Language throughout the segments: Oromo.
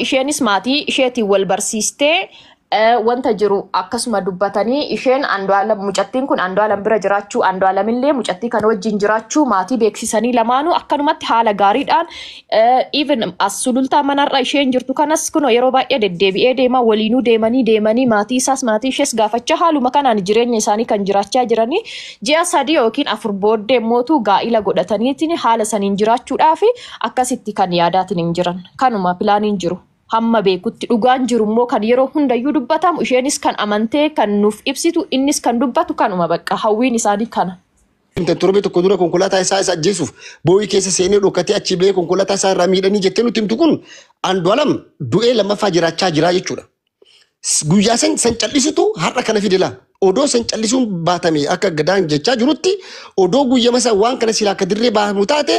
Isheenis maatii isheetiin wal barsiistee wanta jiru akkasuma dubbatanii, isheen Andu'aalam, mucattiin kun Andu'aalam bira jiraachuu, Andu'aalamillee mucattii kana wajjin jiraachuu maatii beeksisanii, lamaanuu akkanumatti haala gaariidhaan, even as Sulultaa manarra isheen jirtu kanas kunoo yeroo baay'ee deddeebi'ee deemaa, waliinuu deemanii deemanii maatii isaas maatii ishees gaafachaa, haaluma kanaan jireenya isaanii kan jiraachaa jiranii, ji'a 3 yookiin 4 booddee mootu gaa'ila godhataniitiin haala saniin jiraachuudhaaf akkasitti kan yaadaatiin hin jiran. Kanuma pilaaniin jiru. Hamma beekutti dhugaan jiru immoo kan yeroo hundayyuu dubbatamu, isheenis kan amantee kan nuuf ibsitu, innis kan dubbatu kanuma, bakka hawwiin isaanii kana. Torbee tokko dura konkolaataa isaa isa ajjeesuuf boo'ii keessa seenee dhokatee achi bahee konkolaataa isaa irraa miidhanii jettee nutti himtu kun, Andu'aalam du'ee lammaffaa jiraachaa jira jechuudha. Guyyaa san san cal'isutu har'a kana fide laa. Odoo san cal'isuun baatame, akka Gadaan jechaa jirutti, odoo guyyama san waan kana silaa akka dirree baamu taate,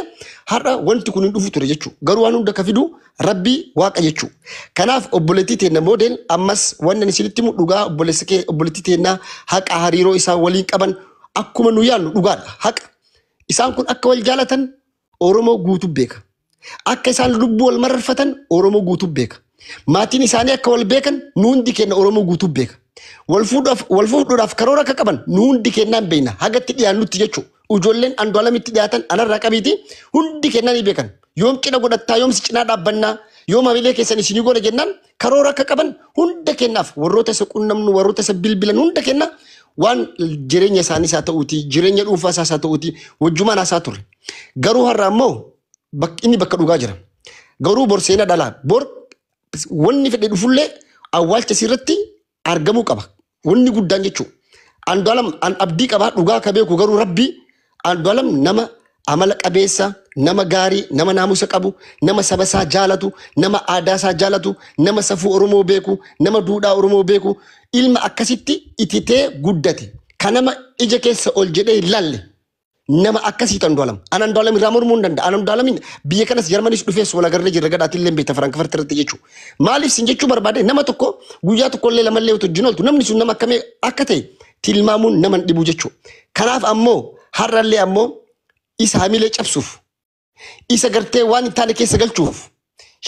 har'a wanti kun hin dhufu ture jechuudha. Garuu waan hunda ka fidu Rabbii Waaqa jechuudha. Kanaaf obboleettii teenna Moodel, ammas wanni ani isinitti himu dhugaa obboleessa kee, obboleettii teennaa, haqa hariiroo isaan waliin qaban akkuma nu yaadnu dhugaadha. Haqa. Isaan kun akka wal jaalatan Oromoo guutuu beeka. Akka isaan lubbuu wal mararfatan Oromoo guutuu beeka. Maatiin isaanii akka wal beekan nu hundi keenya Oromoo guutuu beeka. Wal fuudhuudhaaf karoora akka qaban nu hundi keenyaan beekna. Hagatti dhiyaannutti jechuudha. Ijoolleen Andu'aalamitti dhiyaatan anarraa qabiiti hundi keenyaan ni beekan. Yoom cidha godhattaa, yoom si cinaa dhaabbannaa, yoom hamilee keessan isinii godha jennaan, karoora akka qaban hunda keenyaaf, warroota isa qunnamnu, warroota isa bilbilan hunda keenya, waan jireenya isaaniis haa ta'uuti, jireenya dhuunfaa isaas haa ta'uuti, wajjumaan haasaa turre. Garuu har'a ammoo inni bakka dhugaa jira. Garuu bor seenaa dhalaa, bor wanni fedhe dhufullee awwaalcha isirratti argamuu qaba. Wanni guddaan jechuudha. Andu'aalam an abdii qabaa, dhugaa ka beeku garuu Rabbii. Andu'aalam nama amala qabeessa, nama gaarii, nama naamusa qabu, nama saba isaa jaalatu, nama aadaa isaa jaalatu, nama safuu Oromoo beeku, nama duudhaa Oromoo beeku, ilma akkasitti ititee guddate. Kan nama ija keessa ol jedhee hin laalle. Nama akkasiitu Andu'aalam. An Andu'aalam irraa mormuu hin danda'a. An Andu'aalamin biyya kanas Jarmanis dhufees wal agarree jirra, gadhaatillee hin beekta, Firankfurt irratti jechuudha. Maaliif sin jechuu barbaade, nama tokko guyyaa tokkollee lamallee otoo wajjin ooltu, namni sun nama akkamii akka ta'e tilmaamuun nama hin dhibu jechuudha. Kanaaf ammoo har'allee ammoo isa hamilee cabsuuf, isa gartee waan hin taane keessa galchuuf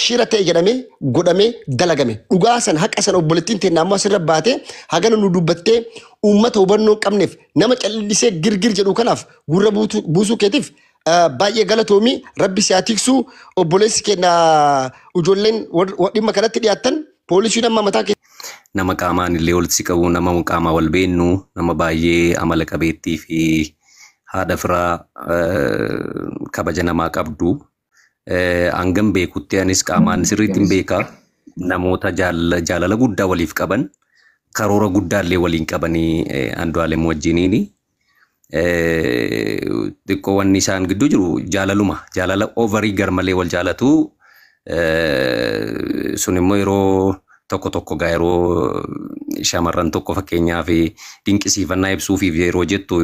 shira ta'e jedhamee godhamee dalagame. Dhugaa san, haqa san, obboleettiin teenna ammoo asirra baatee hagana nu dubbattee, uummata hubannoo hin qabneef, nama callisee girgir jedhu kanaaf gurra buusuu keetiif baay'ee galatoomii. Rabbi si haa tiksu, obboleessi keenya. Ijoolleen dhimma kanatti dhiyaattan, poolisiin amma mataa kee Nama qaamaan illee walitti si qabu, nama qaamaa wal beennu, nama baay'ee amala qabeettii fi haadha firaa kabaja namaa qabdu. Hangam beekutti anis qaamaan sirriitti hin beeka. Namoota jaalala guddaa waliif qaban, karoora guddaa illee waliin qabanii Andu'aalem wajjiniini. Xiqqoo wanni isaan gidduu jiru jaalaluma, jaalala overii garmalee wal jaalatu. Sun immoo yeroo tokko tokko gaa, yeroo shamarran tokko fakkeenyaaf dinqisiifannaa ibsuufiif yeroo jettu,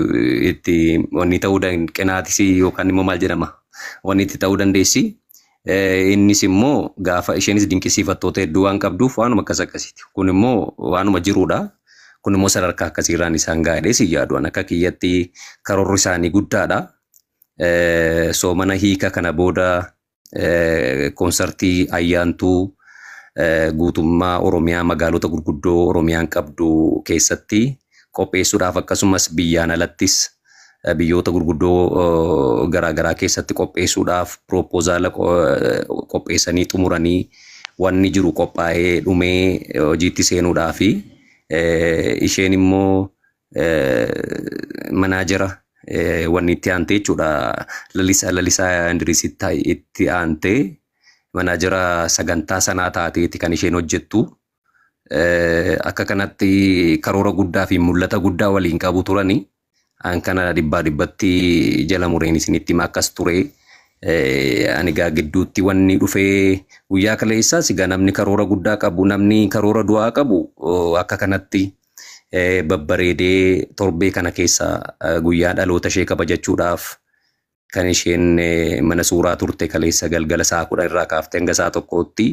itti wanni ta'uu qinaatis yookaan immoo maal jedhama, wanni itti ta'uu dandeessi. Innis immoo gaafa isheenis dinqisiifattoota hedduu waan qabduuf waanuma akkas akkasiiti. Kun immoo waanuma jiruudha. Kun immoo sadarkaa akkasiirraan isaan gaadhee si yaadu. Akka kiyyatti karoorri isaanii guddaadha. Soomana hiika kana booda koonsartii ayyaantuu guutummaa Oromiyaa, magaalota gurguddoo Oromiyaan qabdu keessatti qopheessuudhaaf, akkasumas biyyaan alattis biyyoota gurguddoo garaagaraa keessatti qopheessuudhaaf piroopozaala qopheessanii xumuranii, wanni jiru qophaa'ee dhumee hojiitti seenuudhaafi, isheen immoo manaajera wanni itti aantee jechuudha. Lalisaa Indiriisitti itti aantee manaajera sagantaa sanaa taateeti kan isheen hojjettu. Akka kanatti karoora guddaa fi mul'ata guddaa waliin qabu turani. An kana dhibbaa dhibbatti jala mureen isinitti hima, akkas ture. Ani gaa gidduutti wanni dhufee guyyaa kaleessaas egaa, namni karoora guddaa qabu, namni karoora du'aa qabu akka kanatti babbareedee torbee kana keessa guyyaa dhaloota ishee kabajachuudhaaf kan isheen mana suuraa turte kaleessa galgala sa'a 10 irraa kaaftee hanga sa'a 1tti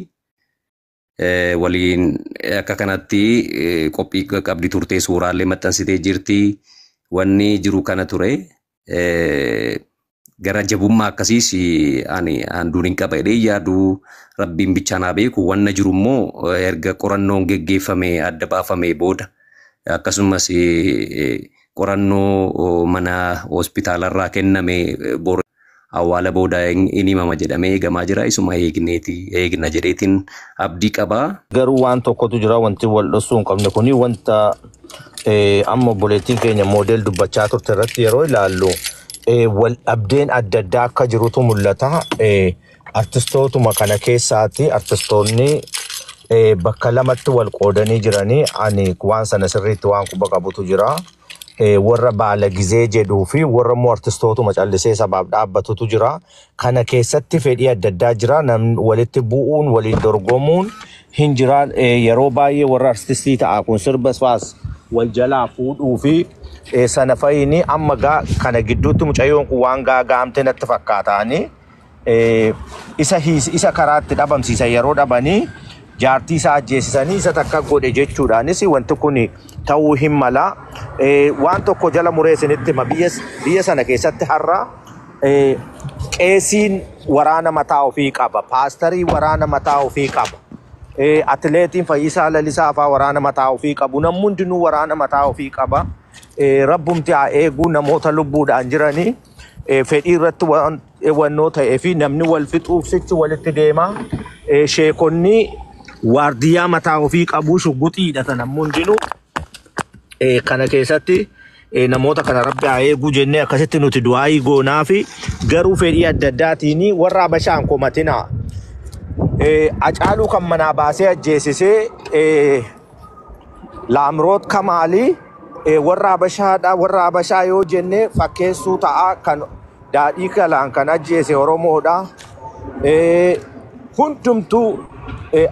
waliin akka kanatti qophii qabdi turte, suuraalee maxxansitee jirti. Wanni jiru kana ture. Gara jabummaa akkasiis ani handuun hin qaba jedhee yaadu rabbiin bichaa naa beeku wanna jiru immoo erga qorannoon geggeeffame adda baafame booda akkasumas qorannoo mana hospitaalarraa kenname boru awwaala booda in himama jedhamee eegamaa jira. Isuma eegneeti eegna jedheetiin abdii qabaa. Garuu waan tokkotu jira wanti wal dhoksuu hin qabne kuni wanta amma obboleettiin keenya moodel dubbachaa turte irratti yeroo ilaallu wal dhabdeen adda addaa akka jirutu mul'ata. Artistootuma kana keessaati artistoonni bakka lamatti wal qoodanii jiranii ani waan sana sirriitti waan quba qabutu jira. Warra baala gizee jedhuu fi warra immoo artistootuma callisee sabaaf dhaabbatutu jira. Kana keessatti fedhii adda addaa jira. Namni walitti bu'uun waliin dorgomuun hin jira. Yeroo baay'ee warra artistii ta'a kun sirba faas wal jalaa fuudhuu fi sana fayyini amma gaa kana gidduutti mucayyoon kun waan gaagaamte natti fakkaataani. Isa karaatti dhabamsiisan yeroo dhabanii jaartii isaa ajjeesisanii isa takka godhe jechuudhaanis wanti kun ta'uu hin mala. Waan tokko jala muree isinitti hima biyya sana keessatti har'a qeesiin waraana mataa ofii qaba. Paastarii waraana mataa ofii qaba. Atileetiin Fayyisaa Lalisaa fa'aa waraana mataa ofii qabu. Namni hundinuu waraana mataa ofii qaba. Rabbumti haa eeguu namoota lubbuudhaan jiranii fedhii irratti waan wannoo ta'ee fi namni wal fixuuf sichi walitti deema. Sheekonni waardiyyaa mataa ofii qabu shugguxii hidhata namni hundinuu. Kana keessatti namoota kana rabbi haa eeguu jennee akkasitti nuti du'aayii goonaa fi garuu fedhii adda addaatiin warra Habashaan komatinaa. Hacaaluu kan manaa baasee ajjeesisee Laamroot Kamaalii warra Habashaadha. Warra Habashaa yoo jenne fakkeessuu ta'a kan daadhii kalaan kan ajjeese Oromoodha. Hundumtuu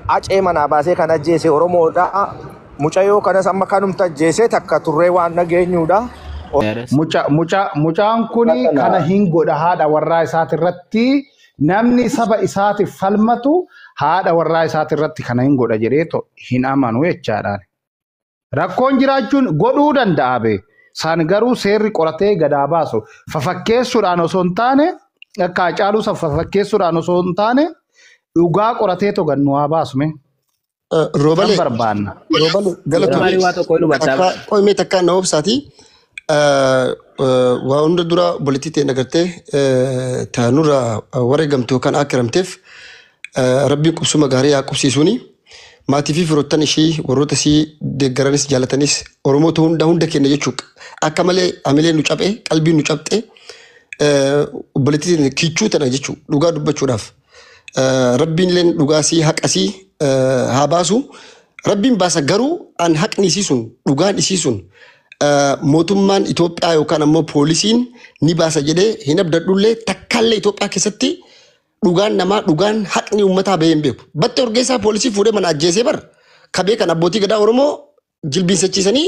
acee manaa baasee kan ajjeese Oromoodha. Mucayyoo kanas amma kanumti ajjeese takka turree waan dhageenyudha. Mucaan kuni kana hin godha haadha warraa isaati irratti namni saba isaatiif falmatu haadha warraa isaati irratti kana hin godha jedheeto hin amanu jechaadhaan. Rakkoon jiraachuun godhuu danda'a be. San garuu seerri qoratee gadaa baasu. Fafakkeessuudhaan osoo hin taane akka Hacaaluu san fafakkeessuudhaan osoo hin taane dhugaa qoratee togannu haa baasu mee. Kan Roobalee barbaanna. Roobalee galatoomii. Maali waa tokko hin hubattaa. Takka qo'imee takka na obsaati. Waa hunda dura obboleettii ta'e agartee taanurra wareegamte yookaan akkiramteef rabbiin qubsuma gaarii haa qubsiisuuni. Maatii fi firoottan ishii warroota isii deeggaranis jaalatanis Oromoota hunda hunda kenna jechuudha. Akka malee hamileen nu caphee qalbiin nu cabxe obboleettii ta'e kichuu tana jechuudha dhugaa dubbachuudhaaf. Rabbiin illee dhugaasii haqasii haa baasu. Rabbiin baasa garuu an haqni isii sun dhugaan isii sun mootummaan Itoophiyaa yookaan ammoo poolisiin ni baasa jedhee hin abdadhullee takkaallee Itoophiyaa keessatti dhugaan namaa dhugaan haqni uummataa bahee hin beeku. Battee Urgeessaa poolisii fuudhee mana ajjeesee bar kabee kan abbootii gadaa Oromoo jilbiinsachiisanii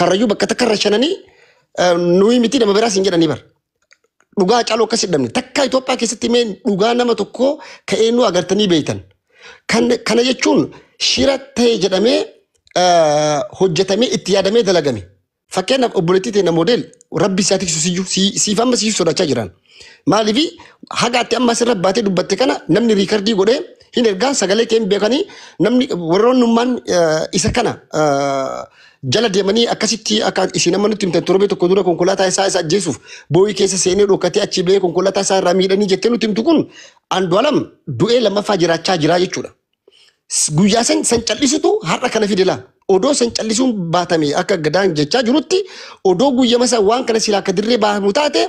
karrayyuu bakka takka irra shananii nuyi miti nama biraas hin jedhanii bar. Dhugaa Hacaaluu akkas hidhamne takka Itoophiyaa keessatti mee dhugaa nama tokkoo ka'ee nu agartanii beektan. Kana jechuun shira ta'e jedhamee hojjetamee itti yaadamee dalagame. Fakkeenyaaf obboleettii ta'e moodel rabbi isaa tiksu siyyuu siif amma siyyuu sodaachaa jiran. Maaliif haga ati amma asirra baatee dubbatte kana namni riikardii godhee hin ergaa sagalee kee hin beekanii namni warroonnummaan isa kana jala deemanii akkasitti akka isin amma nutti himtan torbee tokko dura konkolaataa isaa isa ajjeesuuf boo'ii keessa seenee dhokatee achi ba'ee konkolaataa isaa irraa miidhanii jettee nutti himtu kun Andu'aalam du'ee lammaffaa jiraachaa jira jechuudha. Guyyaa san san callisutu har'a kana fide laa. Odoo san callisuun baatame akka gadaan jechaa jirutti odoo guyyama san waan kana silaa akka dirree baamu taate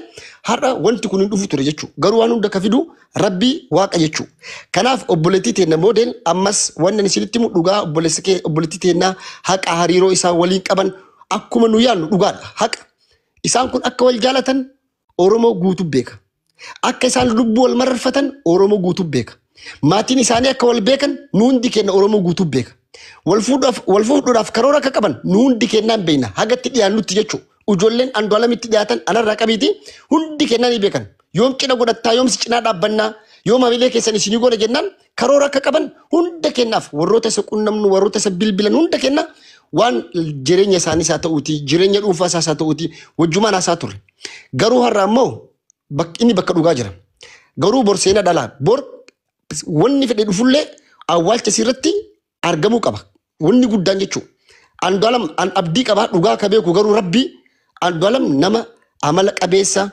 har'a wanti kun hin dhufu ture jechuudha. Garuu waan hunda ka fidu rabbii waaqa jechuudha. Kanaaf obboleettii teenna moodel ammas wanni ani isinitti himu dhugaa obboleessa kee obboleettii teennaa haqa hariiroo isaan waliin qaban akkuma nu yaadnu dhugaadha. Haqa isaan kun akka wal jaalatan Oromoo guutuu beeka. Akka isaan lubbuu wal mararfatan Oromoo guutuu beeka. Maatiin isaanii akka wal beekan nu hundi keenya Oromoo guutuu beeka. Wal fuudhuudhaaf karoora akka qaban nu hundi keenyaan beekna. Hagatti dhiyaannutti jechuudha. Ijoolleen Andu'aalamitti dhiyaatan anarraa qabiiti hundi keenyaan ni beekan. Yoom cina godhattaa yoom si cinaa dhaabbannaa yoom hamilee keessan isinii godha jennaan karoora akka qaban hunda keenyaaf warroota isa qunnamnu warroota isa bilbilan hunda keenya waan jireenya isaaniis haa ta'uuti jireenya dhuunfaa isaas haa ta'uuti wajjumaan haasaa turre. Garuu har'a ammoo Inni bakka dhugaa jira. Garuu bor seenaa dhalaa bor wanni fedhe dhufullee awwaalcha isii argamuu qaba. Wanni guddaan jechuudha. Andu'aalam an abdii qabaa, dhugaa ka beeku garuu rabbi. Andu'aalam nama amala qabeessa.